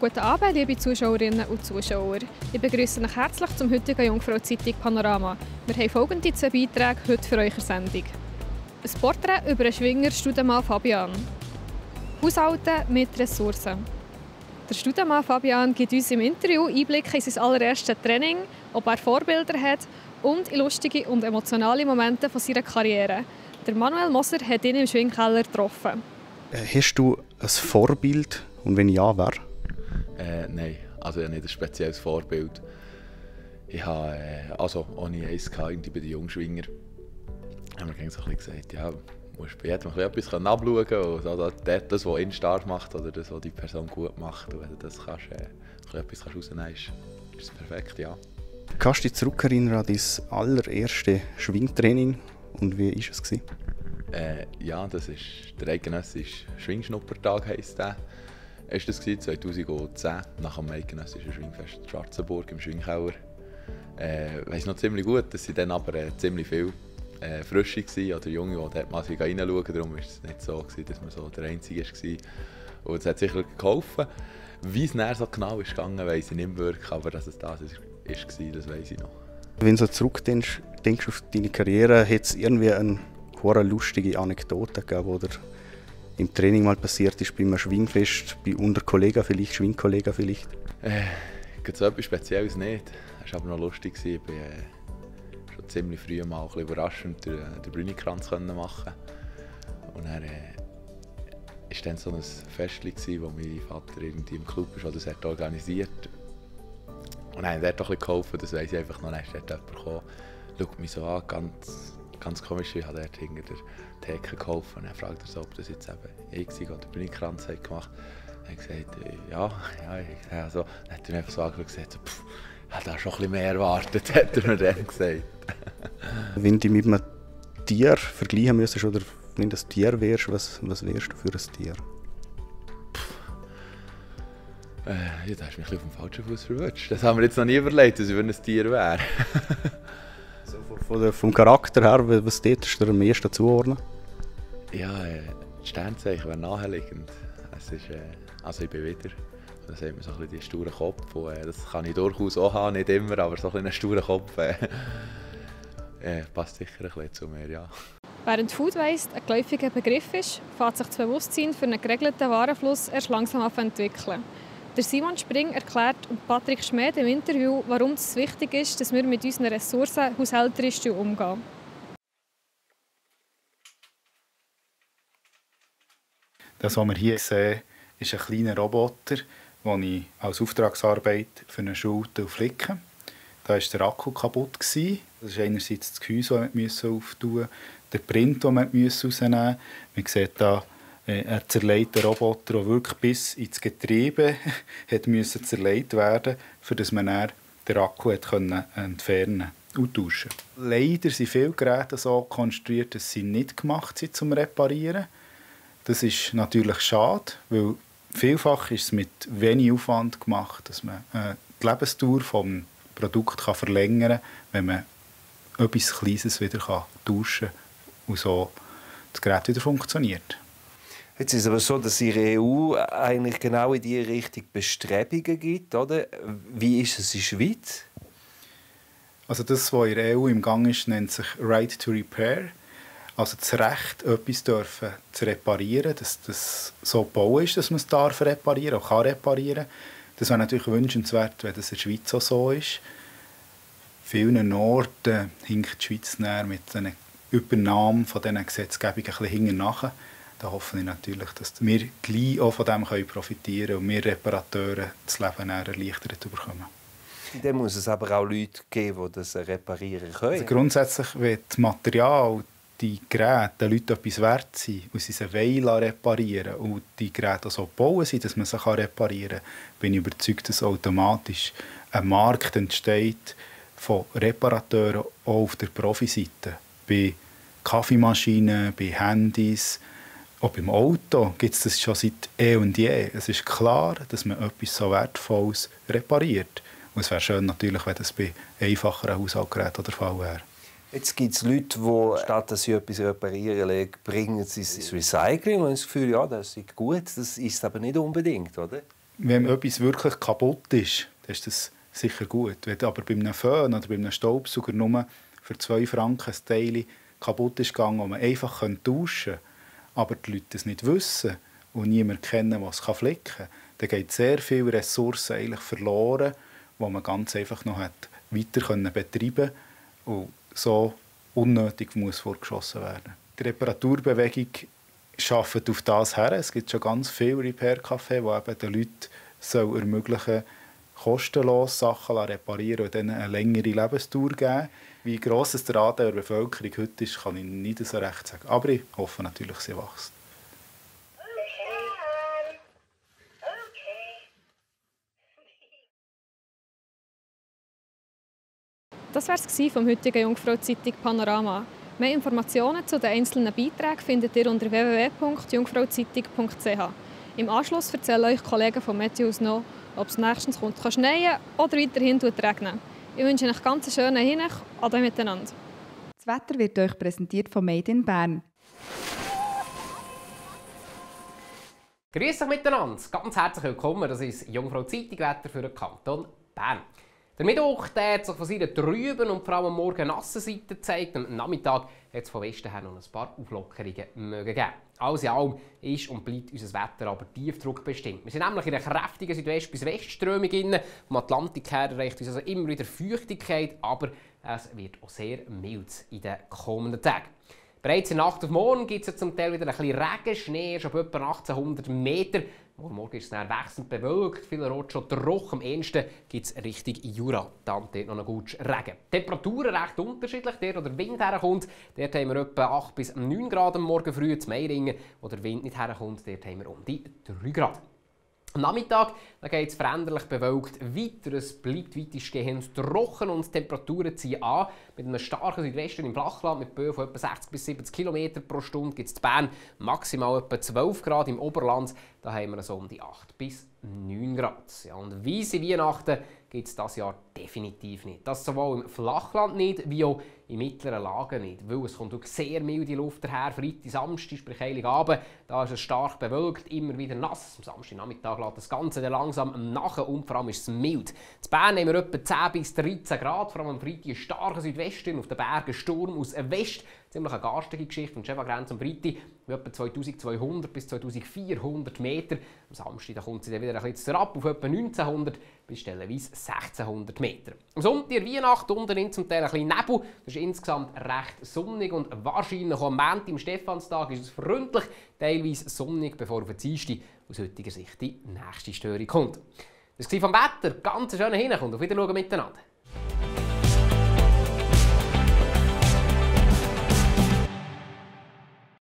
Guten Abend, liebe Zuschauerinnen und Zuschauer. Ich begrüße euch herzlich zum heutigen Jungfrau-Zeitung Panorama. Wir haben folgende 2 Beiträge heute für eure Sendung. Ein Porträt über einen Schwinger Studemann Fabian. Haushalten mit Ressourcen. Der Studemann Fabian gibt uns im Interview Einblicke in sein allererstes Training, ob er Vorbilder hat und in lustige und emotionale Momente von seiner Karriere. Der Manuel Moser hat ihn im Schwingkeller getroffen. Hast du ein Vorbild und wenn ja, wer? Nein, also ich habe nicht ein spezielles Vorbild. Ich habe auch nie eins gehabt, bei den Jungschwinger. Haben wir so ein bisschen gesagt, ja, du musst bei jedem etwas abschauen und also das, was ihn stark macht oder das, was die Person gut macht. Und wenn du das kannst, etwas rausnehmen kannst, ist es perfekt, ja. Kannst du dich zurückerinnern an dein allererste Schwingtraining und wie war es? Ja, das ist der eidgenössische Schwingschnuppertag, heisst der. Das war 2010, nach dem eidgenössischen Schwingfest in Schwarzenburg im Schwingkeller. Ich weiss noch ziemlich gut, dass sie dann aber ziemlich viel Frische waren oder Junge, die dort mal reinschauen. Darum war es nicht so, dass man so der Einzige war. Und es hat sicher geholfen. Wie es näher so genau ist gegangen, weiss ich nicht wirklich, aber dass es das war, das weiss ich noch. Wenn du zurückdenkst auf deine Karriere, hat es irgendwie eine lustige Anekdote gegeben, oder im Training mal passiert ist, bei einem Schwingfest, unter Kollegen vielleicht, Schwingkollegen vielleicht? So etwas Spezielles nicht. Es war aber noch lustig. Ich war schon ziemlich früh mal ein überraschend den Brünikranz machen. Und dann war dann so ein Fest, wo mein Vater irgendwie im Club ist, das hat organisiert. Und dann hat er dort auch geholfen, das weiss ich einfach noch. Dann ist dort jemand gekommen, schaut mich so an, ganz komisch, ich habe dort hinter der Theke geholfen. Und dann fragt er so, ob das jetzt eben ich war, der Brünikranz gemacht hat. Er hat gesagt, ja. Also, dann hat er einfach so angeschaut und gesagt, ich habe da schon ein bisschen mehr erwartet, hat er mir dann gesagt. Wenn du mit einem Tier vergleichen müsstest oder wenn du ein Tier wärst, was wärst du für ein Tier? Ja, da hast du mich ein bisschen auf dem falschen Fuß verwünscht. Das haben wir jetzt noch nie überlegt, dass ich ein Tier wäre. So, vom Charakter her, was dort ist dir am ehesten zuordnen? Ja, das Sternzeichen wäre naheliegend. Also ich bin wieder, das hat man so ein bisschen die sturen Kopf. Und, das kann ich durchaus auch haben, nicht immer, aber so ein sturen Kopf passt sicher ein bisschen zu mir, ja. Während Food Waste ein geläufiger Begriff ist, fängt sich das Bewusstsein für einen geregelten Warenfluss erst langsam an zu entwickeln. Der Simon Spring erklärt und Patrick Schmed im Interview, warum es wichtig ist, dass wir mit unseren Ressourcen haushälterisch umgehen. Das, was wir hier sehen, ist ein kleiner Roboter, den ich als Auftragsarbeit für eine Schule flicke. Da war der Akku kaputt. Das ist einerseits das Gehäuse, das wir auftun mussten, der Print, den wir rausnehmen mussten. Man sieht hier einen zerlegten Roboter, der wirklich bis ins Getriebe musste zerlegt werden, damit man dann den Akku entfernen und tauschen konnte. Leider sind viele Geräte so konstruiert, dass sie nicht gemacht sind zum Reparieren. Das ist natürlich schade, weil vielfach ist es mit wenig Aufwand gemacht, dass man die Lebensdauer des Produkts verlängern kann, wenn man etwas Kleines wieder tauschen kann und so das Gerät wieder funktioniert. Jetzt ist es aber so, dass in der EU eigentlich genau in diese Richtung Bestrebungen gibt, oder? Wie ist es in der Schweiz? Also das, was in der EU im Gang ist, nennt sich Right to Repair. Also das Recht, etwas zu reparieren, dass das so gebaut ist, dass man es reparieren darf, auch kann reparieren. Das wäre natürlich wünschenswert, wenn das in der Schweiz auch so ist. Vielen Orten hinkt die Schweiz näher mit einer Übernahme von diesen Gesetzgebungen ein bisschen hinten nach. Da hoffe ich natürlich, dass wir gleich auch von dem profitieren können und wir Reparateure das Leben erleichtert bekommen. Dann muss es aber auch Leute geben, die das reparieren können. Also grundsätzlich, wenn das Material, die Geräte den Leuten etwas wert sind und sie sie reparieren und die Geräte auch so gebaut sind, dass man sie reparieren kann, bin ich überzeugt, dass automatisch ein Markt entsteht von Reparateuren auch auf der Profiseite. Bei Kaffeemaschinen, bei Handys, auch beim Auto gibt es das schon seit und je. Es ist klar, dass man etwas so Wertvolles repariert. Und es wäre schön natürlich, wenn das bei einfacheren Haushaltsgeräten der Fall wäre. Jetzt gibt es Leute, die statt dass sie etwas reparieren, bringen sie es ins Recycling und haben das Gefühl, ja, das ist gut, das ist aber nicht unbedingt, oder? Wenn etwas wirklich kaputt ist, dann ist das sicher gut. Wenn aber bei einem Föhn oder bei einem Staubsauger nur für 2 Franken ein Teil kaputt ist gegangen, das man einfach tauschen kann, aber die Leute es nicht wissen und niemand kennen, was es flicken kann, dann geht sehr viele Ressourcen eigentlich verloren, die man ganz einfach noch weiter betreiben und so unnötig muss vorgeschossen werden. Die Reparaturbewegung arbeitet auf das her. Es gibt schon ganz viele Repair-Cafés, die den Leuten ermöglichen, kostenlos Sachen reparieren und denen eine längere Lebensdauer geben. Wie gross der Anteil der Bevölkerung heute ist, kann ich nicht so recht sagen. Aber ich hoffe natürlich, sie wächst. Das war es vom heutigen Jungfrau-Zeitung Panorama. Mehr Informationen zu den einzelnen Beiträgen findet ihr unter www.jungfrauzeitung.ch. Im Anschluss erzählen euch Kollegen von Meteo noch, ob es nächstens schneien oder weiterhin regnen. Ich wünsche euch ganz einen schönen Hinweis. Ade miteinander. Das Wetter wird euch präsentiert von Made in Bern. Grüß euch miteinander, ganz herzlich willkommen. Das ist Jungfrau Zeitung Wetter für den Kanton Bern. Der Mittwoch hat sich von seiner trüben und vor allem am Morgen nassen Seite gezeigt. Am Nachmittag hat es von Westen her noch ein paar Auflockerungen gegeben. Alles in allem ist und bleibt unser Wetter aber Tiefdruck bestimmt. Wir sind nämlich in einer kräftigen Südwest- bis Westströmung inne. Vom Atlantik her erreicht uns also immer wieder Feuchtigkeit, aber es wird auch sehr mild in den kommenden Tagen. Bereits in der Nacht auf morgen gibt es zum Teil wieder ein bisschen Regen, Schnee ist ab etwa 1800 Meter. Morgen ist es dann wechselnd bewölkt, vielerorts schon trocken. Am ehesten gibt es Richtung Jura, dann dort noch ein gutes Regen. Die Temperaturen recht unterschiedlich, dort wo der Wind herkommt, dort haben wir etwa 8 bis 9 Grad am Morgen früh, zu Meiringen, wo der Wind nicht herkommt, dort haben wir um die 3 Grad. Am Nachmittag geht es veränderlich bewölkt weiter. Es bleibt weitestgehend trocken und die Temperaturen ziehen an. Mit einem starken Südwesten im Flachland mit Böen von etwa 60 bis 70 km pro Stunde gibt es in Bern maximal etwa 12 Grad. Im Oberland da haben wir so um die 8 bis 9 Grad. Ja, und weisse Weihnachten gibt es dieses Jahr definitiv nicht. Das sowohl im Flachland nicht, wie auch in mittleren Lagen nicht. Weil es kommt wirklich sehr milde Luft daher. Freitag, Samstag, sprich Heiligabend, da ist es stark bewölkt, immer wieder nass. Am Samstagnachmittag lässt das Ganze dann langsam nachher und vor allem ist es mild. In Bern haben wir etwa 10 bis 13 Grad, vor allem am Freitag ein starker Südwesten, auf den Bergen Sturm aus West. Ziemlich eine garstige Geschichte und Chefagrenz am Freitag etwa 2200 bis 2400 Meter. Am Samstag da kommt sie dann wieder ein bisschen herab auf etwa 1900 bis stellenweise 1600 Meter. Am Sonntag, Weihnachten, unten zum Teil ein bisschen Nebel. Das ist insgesamt recht sonnig und wahrscheinlich am Montag, am Stephanstag, ist es freundlich, teilweise sonnig, bevor auf den Dienstag aus heutiger Sicht die nächste Störung kommt. Das war vom Wetter. Ganz schöner Hinweis und auf Wiedersehen miteinander.